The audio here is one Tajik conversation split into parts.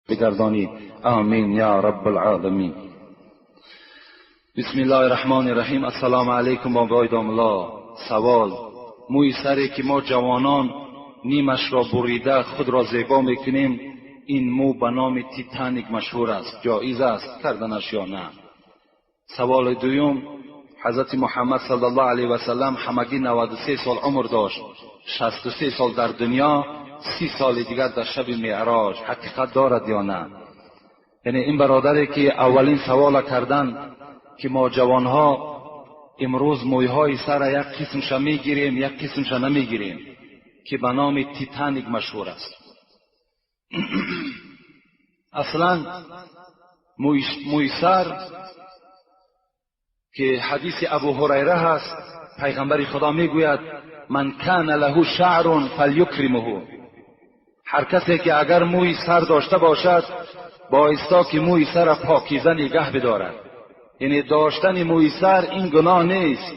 بگردانی. آمین یا رب العالمین. بسم الله الرحمن الرحیم. السلام علیکم بابای داملا. سوال: موی سری که ما جوانان نیمش را بریده خود را زیبا میکنیم، این مو به نام تیتانیک مشهور است، جایز است کردنش یا نه؟ سوال دوم: حضرت محمد صلی الله علیه و سلم همگی 93 سال عمر داشت، 63 سال در دنیا، 30 سال دیگر در شب معراج، حقیقت دارد یا نه؟ یعنی این برادری که اولین سوال کردن که ما جوانها امروز مویهای سر یک قسمش میگیریم یک قسمش نمیگیریم که به نام تیتانیک مشهور است. اصلا موی سر که حدیث ابو هریره هست، پیغمبر خدا میگوید من کان له شعر فلیکرمه، هر کسی که اگر موی سر داشته باشد بایستا که موی سر پاکیزه نگه بدارد. یعنی داشتن موی سر این گناه نیست،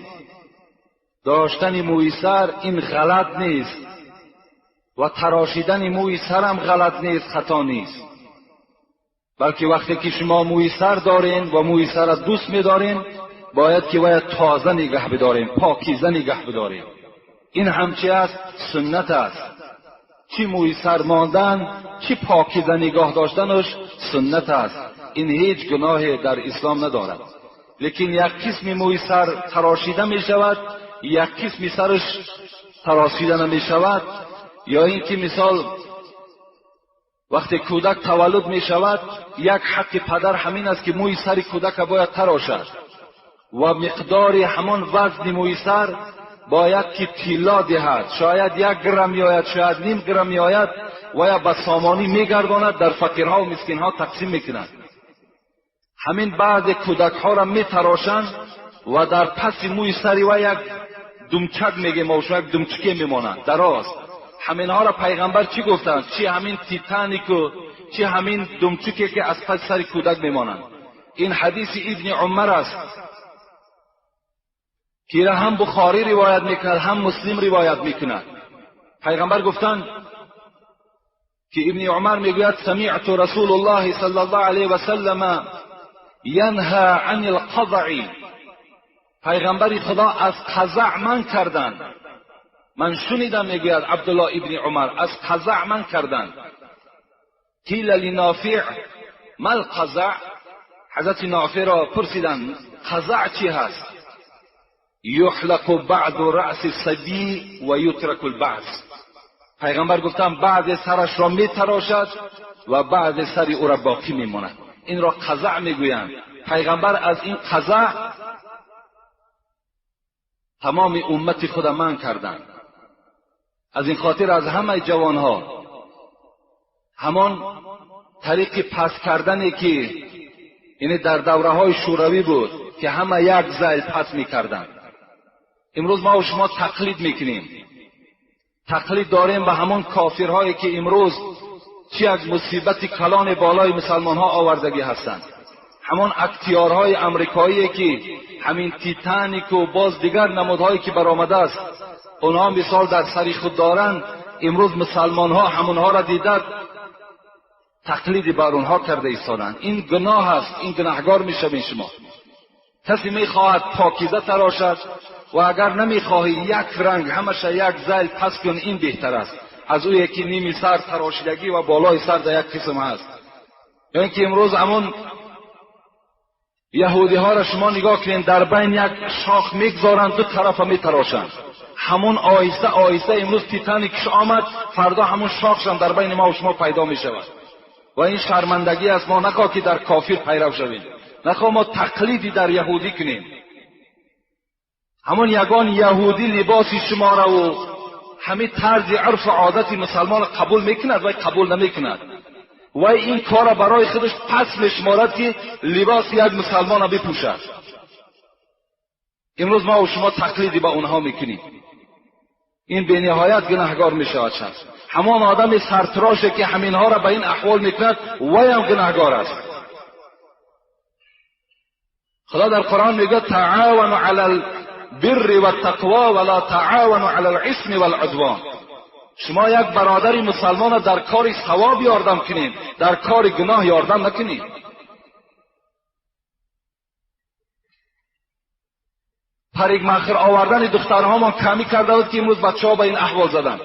داشتن موی سر این غلط نیست و تراشیدن موی سرم غلط نیست، خطا نیست، بلکه وقتی که شما موی سر دارین و موی سر دوست می‌دارین باید که باید تازه نگه بداریم، پاکیزه نگه بداریم. این همچی است، سنت است. چی موی سر ماندن چی پاکیزه نگاه داشتنش سنت است، این هیچ گناهی در اسلام ندارد. لیکن یک قسم موی سر تراشیده می شود، یک قسم سرش تراشیده نمی شود. یا اینکه مثال وقتی کودک تولد می شود یک حق پدر همین است که موی سر کودک باید تراشد و مقدار همان وزن موی سر باید که طلا دهد، شاید 1 گرم میآید، شاید نیم گرم میآید و یا به سامانی میگرداند، در فقیرها و مسکینها تقسیم میکند. همین بعد کودک ها را میتراشند و در پس موی سری و یک دمچک میگه ما یک دمچکه میمانند دراز. همینها را پیغمبر چی گفتند؟ چی همین تیتانیک و چی همین دمچکه که از پس سر کودک میمانند. این حدیث ابن عمر است که را هم بخاری روایت میکند هم مسلم روایت میکند. پیغمبر گفتند که ابن عمر میگوید سمعت رسول الله صلی الله علیه و سلم ینهى عن القضع. پیغمبر خدا از قضع من کردند. من شنیدم میگوید عبدالله ابن عمر از قضع من کردند. قیل لنافع ما القضع؟ حضرت نافع را پرسیدند قضع چی هست؟ یحلق بعض رأس الصبی و یترک البعض. پیغمبر گفتند بعض سرش را میتراشد و بعض سر او را باقی میماند. این را قضع میگویند. پیغمبر از این قضع تمام امت خود من کردند. از این خاطر از همه جوانها همان طریق پس کردنی که یعنی در دوره های شوروی بود که همه یک زیل پس میکردند، امروز ما و شما تقلید میکنیم. تقلید داریم به همان کافرهایی که امروز چی یک مصیبت کلان بالای مسلمان ها آوردگی هستند. همان اختیارهای امریکایی که همین تیتانیک و باز دیگر نمودهایی که برآمده است اونها مثال در سری خود دارند. امروز مسلمان ها همونها را دیده تقلید بر اونها کرده ایستادند. این گناه است، این گناهگار میشوین شما. کسی میخواهد پاکیزه تراشد و اگر نمیخواهی یک رنگ همشه یک زیل پس کن، این بهتر است از او یکی نیمی سر تراشیدگی و بالای سر در یک قسم هست. یعنی که امروز همون یهودی ها را شما نگاه کنین در بین یک شاخ میگذارند، دو طرف میتراشند. همون آهسته آهسته امروز تیتانیکش آمد، فردا همون شاخش هم در بین ما و شما پیدا میشود. و این شرمندگی است. ما نخواه که در کافر پیرو شویم، نخواه ما تقلیدی در یهودی کنیم. همون یگان یهودی لباس شما را و همه طرز عرف و عادت مسلمان قبول میکند و قبول نمیکند و این کار برای خودش پس میشمارد که لباس یک مسلمان را بپوشد. امروز ما و شما تقلیدی با اونها میکنیم. این به نهایت گناهگار میشود شخص. همان آدم سرتراشه که همینها را به این احوال میکند وی هم گناهگار است. خدا در قرآن میگه تعاونوا علی البر والتقوا ولا تعاونوا علی الاثم والعدوان. Шумо як бародари мусалмона дар кори савоб ёрдам кунед, дар кори гуноҳ ёрдам накунед. Парикмахер овардани духтарҳомон камӣ карда буд, ки имрӯз бачаҳо ба ин аҳвол заданд.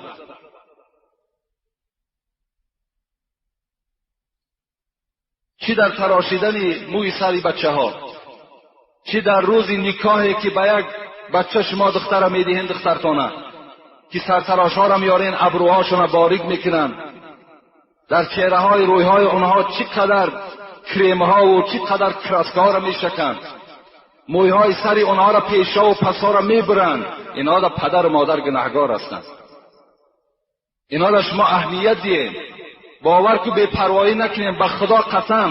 Чӣ дар тарошидани мӯи сари бачаҳо, чӣ дар рӯзи никоҳе ки ба як бача шумо духтара медиҳед, духтартона, ки сартарошҳоро меорен, абрӯҳошонро борик мекунанд, дар чеҳраҳои рӯйҳои онҳо чӣ қадар кремҳову чӣ қадар краскаҳоро мешаканд, мӯйҳои сари онҳоро пешову пасҳоро мебуранд. Инҳо да падару модар гунаҳгор ҳастанд. Инҳо да шумо аҳамият диҳед, бовар ку бепарвоӣ накунем. Ба Худо қасам,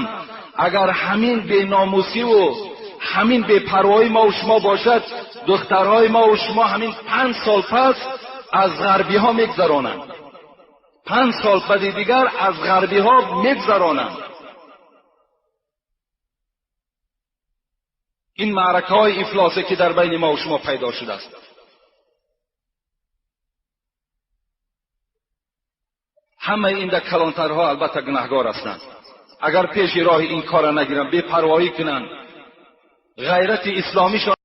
агар ҳамин беномусиву ҳамин бепарвоӣ мо шумо бошад, духтарҳои мо шумо ҳамин 5 сол пас аз ғарбиҳо мегзаронанд. 5 сол баъди дигар аз ғарбиҳо мегзаронанд. Ин маъракаҳои ифлосе ки дар байни мо шумо пайдо шудааст. Ҳамаи ин дар калонтарҳо албатта гунаҳгор ҳастанд. Агар пеши роҳи ин корро нагиранд, бепарвоӣ кунанд, ғайрати исломишон